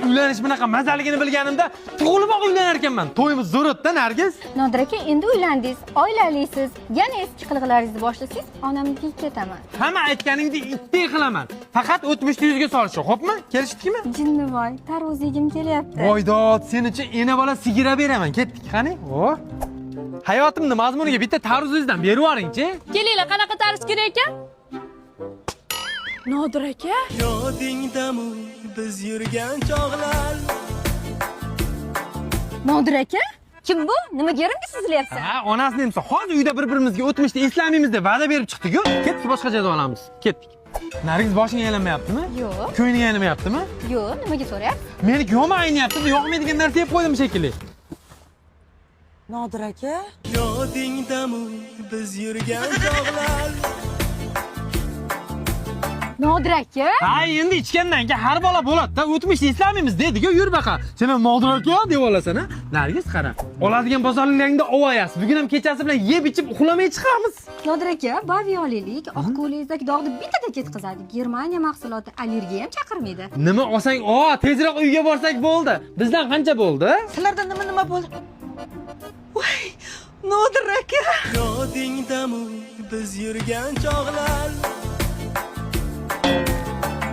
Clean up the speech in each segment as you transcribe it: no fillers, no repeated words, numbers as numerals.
Uylanish bunaqa mazaligini bilganimda tug'ilib uylanar ekanman. To'yimiz zo'r o'tdi, Nargiz. Nodir aka, endi uylandingiz, oilalisiz, yana eski qiliqlaringizni boshlasangiz, onamnikiga ketaman. Hamma aytganingni itdek qilaman. Faqat o'tmishni yuzga solish, xo'pmi? Kelishdikmi? Jinnivoy, tarvuz yegim kelyapti. Voydod, sen uchun ena bola sigira beraman. Ketdik, qani? O. Hayotimni mazmuniga bitta tarvuzingizdan berib yuboring-chi. Kelinglar, qanaqa tarvuz kerak ekan? Nodir aka. Yodingdami biz yurgan chog'lar? Nodir aka, kim bu? Nimaga erimga sizilyapsan? Ha, onasini emsa, hozir uyda bir-birimizga o'tmishni eslamaymiz deb va'da berib chiqdik-ku. Ketdik, boshqa joyda olamiz. Ketdik. Nargiz, boshing aylanmayaptimi? Yo'q. Ko'ngling aylanmayaptimi? Yo'q, nimaga so'rayapsiz? Meniki yomon ayniyapti, yoqmaydigan narsa yeb qo'ydim shekilli. Nodir aka. Yodingdami biz yurgan chog'lar? Nodir aka? Ha, endi ichgandan keyin har bola bo'ladi-da, o'tmishni eslamaymiz dedi-ku, yur baqa. Sen ham Nodir aka deb olasan, ha? Nargiz, qara. Oladigan bozorliklaringda ovoyasiz. Bugun ham kechasi bilan yeb ichib uxlamay chiqamiz. Nodir aka, bavi olaylik, oq ko'ylagingizdagi dog'ni bittada ketqizadi. Germaniya mahsuloti, allergiya ham chaqirmaydi. Nima olsang, o, tezroq uyga borsak bo'ldi. Bizdan qancha bo'ldi? Sizlarda nima nima bo'ldi? Voy, Nodir aka. Yodingdami biz yurgan chog'lar?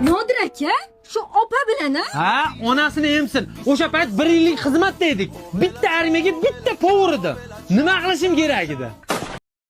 Nodir aka, shu opa bilan a? Ha, onasini emsin. O'sha payt bir yillik xizmatda edik. Bitta armiyaga bitta povur edi. Nima qilishim kerak edi?